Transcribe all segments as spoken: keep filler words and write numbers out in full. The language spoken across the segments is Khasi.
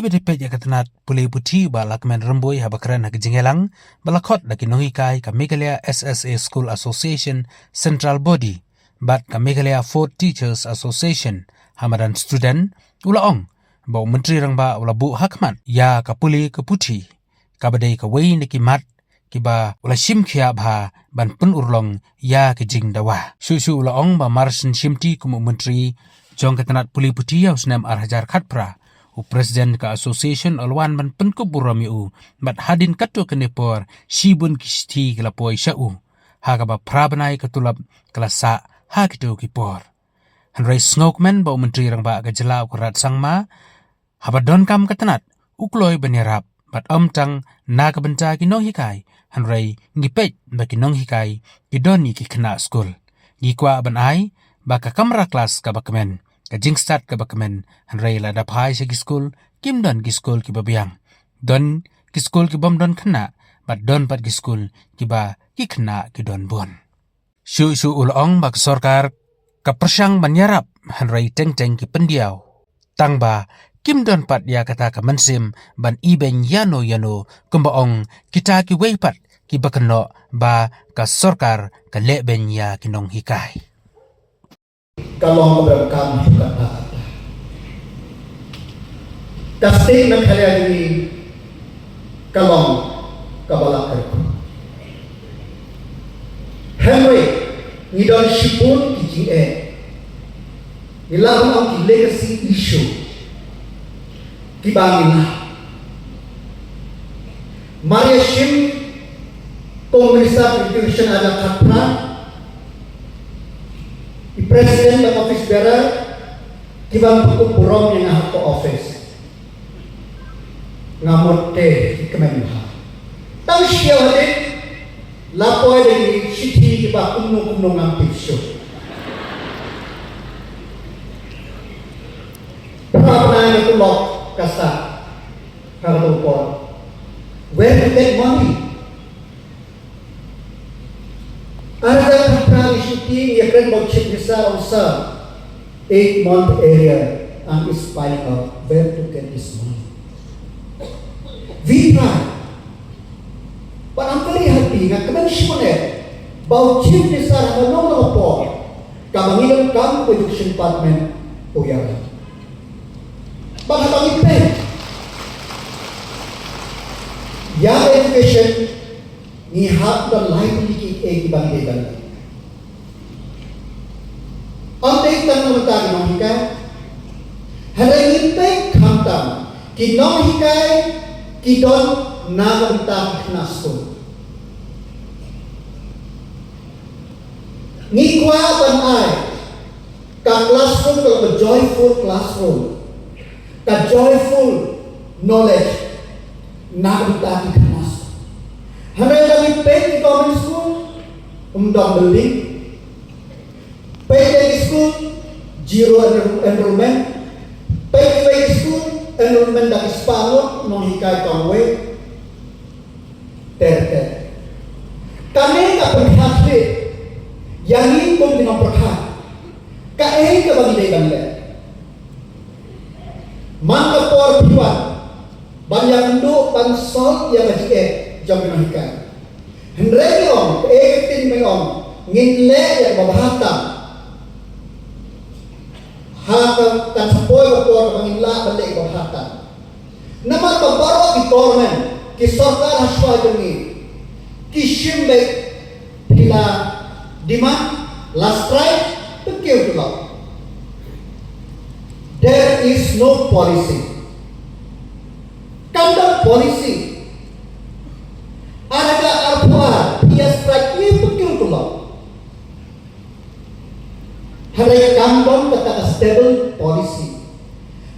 Bad peit ïa ka tnat pule puthi Bah Lahkmen Rymbui haba kren ha ka jingïalang ba la khot da ki nonghikai ka Meghalaya S S A School Association Central Body bad ka Meghalaya Fourth Teachers Association ha madan student, u la ong ba u Myntri Rangbah u la buh ha khmat ïa ka pule ka puthi, kaba dei kawei na ki mat kiba u la shim khia bha ban pynurlong ïa ki jingdawa. Shuh shuh u la ong ba mar shen shimti kum u Myntri jong ka tnat pule puthi ha u snem ar hajar khatphra, u President ka Association u la wan ban pynkup burom ïa u bad hadien katto katne por shibun ki shithi ki la poi sha u, ha kaba phra bnai ka tulop ka la sah ha kito ki por. Hynrei sngewkmen ba u Myntri Rangbah ka jylla u Conrad Sangma, haba donkam ka tnat, u kloi ban ïarap bad ym tang na ka bynta ki nonghikai, hynrei ngi peit ba ki nonghikai ki don ïa ki khynnah skul. Ngi kwah ban ai ba ka kamra klas kaba kmen, ka jingstad kaba kmen, hynrei lada phai sha ki skul kim don ki skul kiba biang. Don ki skul ki bym don khynnah bad don pat ki skul kiba ki khynnah ki don bun. Shuh shuh u la ong ba ka sorkar ka pyrshang ban ïarap, hynrei teng teng ki pyndiaw. Tang ba kim don pat ïa kata ka mynsiem ban ibeiñ ïano ïano, kumba ong kita kiwei pat kiba kynnoh ba ka sorkar ka lehbeiñ ïa ki nonghikai. Ka long kaba donkam ha ka kata. Ka state Meghalaya jong ngi ka long kaba la kyrkhu. Hynrei ngi don shibun ki jingeh. Ngi lah ban ong ki legacy issue kiba ngi lah. Mar ïa shim kum u Minister of Education ha ka khatphra, i President bad office bearer ki wan pynkup burom ïa nga ha ka office. Nga mut te ki kmen bha. Tang shuwa hadien la poi da ki shithi kiba kumno kumno ngam tip shuh. Phra bnai ka tulop ka sah ha kato ka por. Where to get money? Ar hajar khatphra ngi shu tieng ïakren bad u Chief Minister, ong sir, eight month arrear and it's piling up. Where to get this money? We try. But I'm very happy, nga kmen shibun eh ba u Chief Minister ha kano kano ka por kaba ngi donkam ka Education Department u ïarap. Bad haba ngi peit ïa education, ngi hap ban lai tylli kiei kiei kiba ngi dei ban leh. Ym dei tang na ka bynta ki nonghikai, hynrei ngi peit khamtam ki nonghikai ki don na ka bynta ki khynnah skul. Ngi kwah ban ai ka classroom ka long ka joyful classroom, ka joyful knowledge na ka bynta ki khynnah skul. Hynrei lada ngi peit ki government school, ym don building. Peit ki skul, zero enroll-, enrollment. Peit kiwei ki skul, enrollment da ki spah ngut, nonghikai tang wei. Ter ter. Kane ka pynthikna ïa ngi kum ki nongpyrkhat. Kaei kaba ngi dei ban leh? Man ka por phi wan ban ïakynduh ban solve ïa ka jingeh jong ki nonghikai. Hynrei ngi ong, eh, ktien ngi ong, ngin leh ïa kaba bha tam. Ha ka, kan sa poi ka por ba ngin lah ban leh ïa kaba bha tam. Namar ba baroh ki government, ki sorkar ha shuwa jong ngi, ki shim beit, phi la demand, la strike, pynkiew tulop. There is no policy. Kam don policy. Ar hajar arphew ar, phi ïa strike, phi pynkiew tulop. Hynrei kam don kata ka stable policy.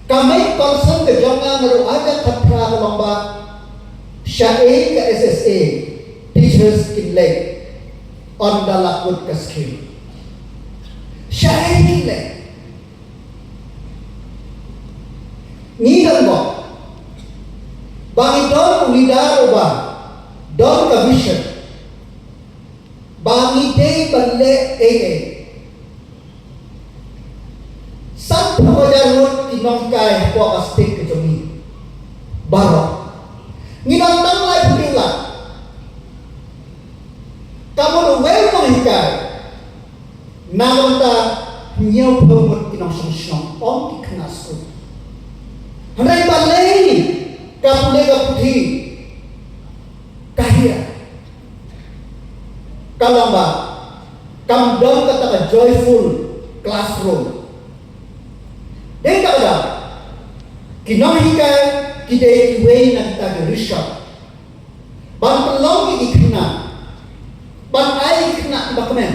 Ka main concern ka jong nga naduh ar hajar khatphra ka long ba shaei ka S S A teachers kin leit ynda la kut ka scheme. Shaei kin leit. Ngi dang bok ba ngi don u leader uba don ka vision ba ngi dei ban leh ei ei. Sanphew hajar ngut ki nonghikai hapoh ka state ka jong ngi. Baroh. Ngi nang tang lai phew lak. Ka mut uwei u nonghikai na ka bynta hynñiew phew ngut ki nongshong shnong, ong ki khynnah skul. Hynrei balei ka pule ka puthi ka hiar? Ka long ba kam don kata ka joyful classroom. Dei kata ka daw, ki nonghikai ki dei kiwei na kita ki rishot ban pynlong ïa ki khynnah, ban ai ïa ki khynnah kiba kmen.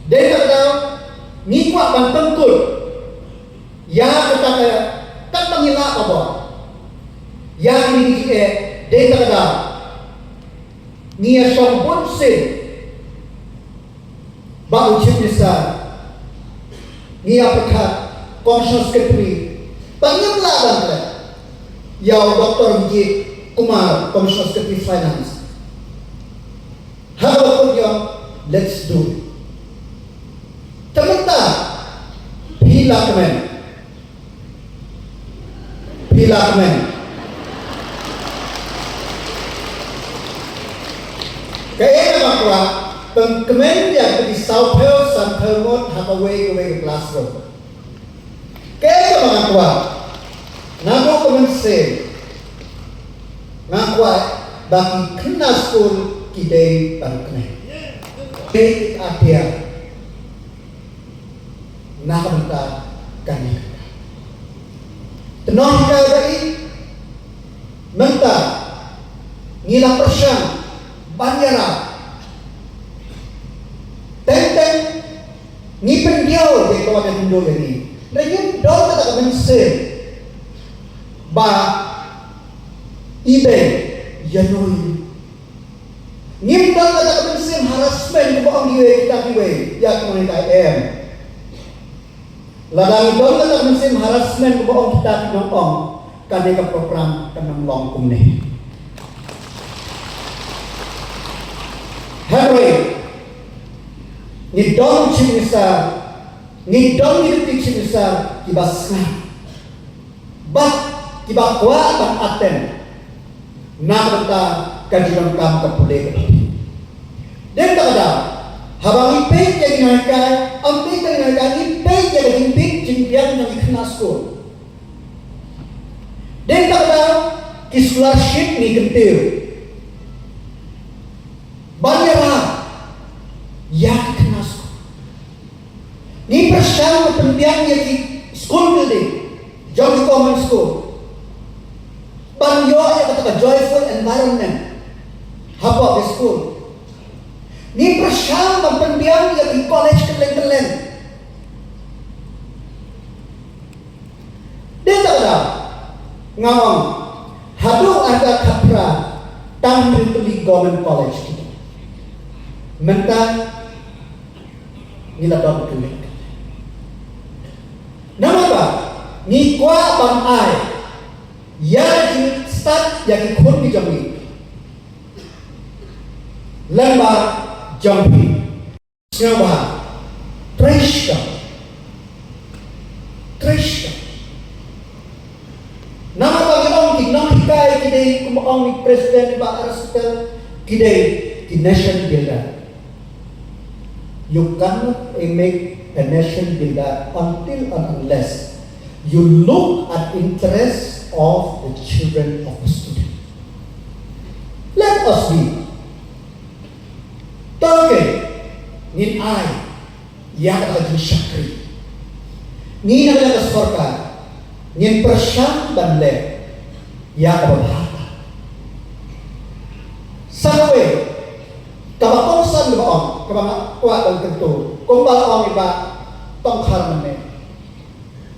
Dei kata ka daw, ngi kwah ban pynkut ïa kata ka, katba ngi lah ka bor ïa kine ki jingeh. Dei kata ka daw, ngi ïa shong bun sien bad u Chief Minister, ngi ïa pyrkhat, Commissioner Secretary, ba ngim lah ban klet ïa u Doctor Vijay Kumar, Commissioner Secretary Finance. Ha kaba kut ïa, let's do it. Te mynta phi la kmen. Phi la kmen. Kaei kaba nga kwah, pynkmen ïa ki saw phew san phew ngut ha kawei kawei ka classroom. Kaei kaba nga kwah, naduh ka mynsiem nga kwah ba ki khynnah skul ki dei ban kmen. Dei ki atiar. Na ka bynta kane. Te nonghikai ba ïeit, mynta ngi la pyrshang ban ïarap. Teng teng ngi pyndiaw ïa ka wan ïa ka ngi. Hynrei ngim don kata ka mynsiem ba i beiñ ïa no ïa no. Ngim don kata ka mynsiem harassment kumba ong kiwei kita kiwei ïa ki nonghikai, em. Lada ngi don kata ka mynsiem harassment kumba ong kita ki nongong, kane ka program kan ym long kumne. Hynrei ngi don Chief Minister, ngi don ki Deputy Chief Minister kiba sngap bad kiba kwah ban attend na ka bynta ka jingdonkam ka pule ka pule. Dei kata ka daw, haba ngi peit ïa ki nonghikai, ym dei tang ki nonghikai, ngi peit ïa ka jingbit jingbiang jong ki khynnah skul. Dei kata ka daw, ki scholarship ngi kyntiew ban ïarap ïa ki khynnah skul. Ngi pyrshang ban pynbiang ïa ki school building jong ki government school ban ïoh ïa kata ka joyful environment hapoh ki school. Ngi pyrshang ban pynbiang ïa ki college kylleng kylleng. Dei kata ka daw, nga ong, haduh ar hajar khatphra tang hynriewphew government college ki don. Mynta ngi la don kylleng. Namar ba ngi kwah ban ai ïa ki jingstad ïa ki khun ki jong ngi lyngba jong phi. Sngewbha, trei shitom. Trei shitom. Namar ba ngi ong ki nonghikai ki dei, kumba ong i President Bah Aristotle, ki dei ki nation builder. You cannot make a nation builder until and unless you look at interests of the children of the student. Let us be. Tang ke ngin ai ïa ka jingshakri. Ngi na ka sorkar ngin pyrshang ban leh ïa kaba bha. Sa kawei kaba kongsan kaba ong, kaba nga kwah ban kyntu, kumba ong i Bah Tongkhar mynne.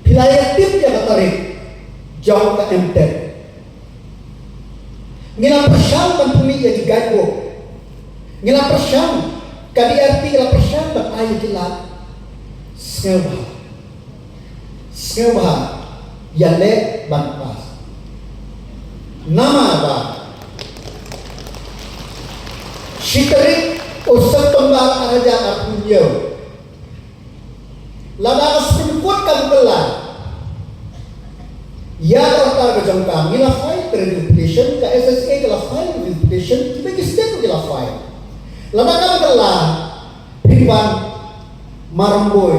Phi la ïa tip ïa ka tarik jong ka M Tech. Ngi la pyrshang ban pynmih ïa ki guidebook. Ngi la pyrshang, ka D R T ka la pyrshang ban ai ïa ki lad. Sngewbha. Sngewbha ïaleh ban pass. Namar ba shi tarik u September ar hajar arphew hynñiew, lada ka Supreme Court kam kylla ïa Ka rta ka jong ka, ngi la file ka review petition, ka S S A ka la file review petition, kiba ki state ki la file. Lada kam kylla, phi ban maramboi,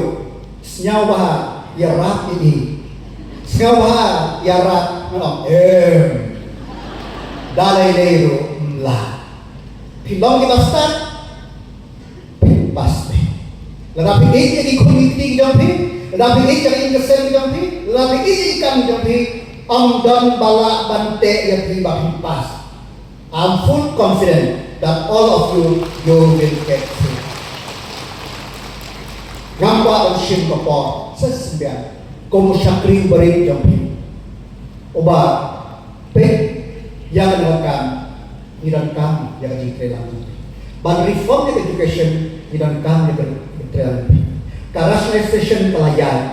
sngewbha ïarap ïa i. Sngewbha ïarap, ngan ong em. Da lei lei ruh, mla. Phi long kiba stad, phi pass phi. Lada phi ïeit ïa ki khun ki kti ki jong phi, lada phi ïeit ïa ki ïing ki sem ki jong phi, lada phi ïeit ïa ki kam ki jong phi, ym don ba lah ban teh ïa phi ba phin pass. I'm full confident that all of you, you will get through. Ngam kwah ban shim ka por, sa shisien biang, kum u shakri barit jong phi. Uba peit ïa kane ka kam, ngi donkam ïa ka jingtrei lang jong phi. Ban reform ïa ka education, ngi donkam ïa ka jingtrei lang jong phi. Ka rationalization ka la ïaid,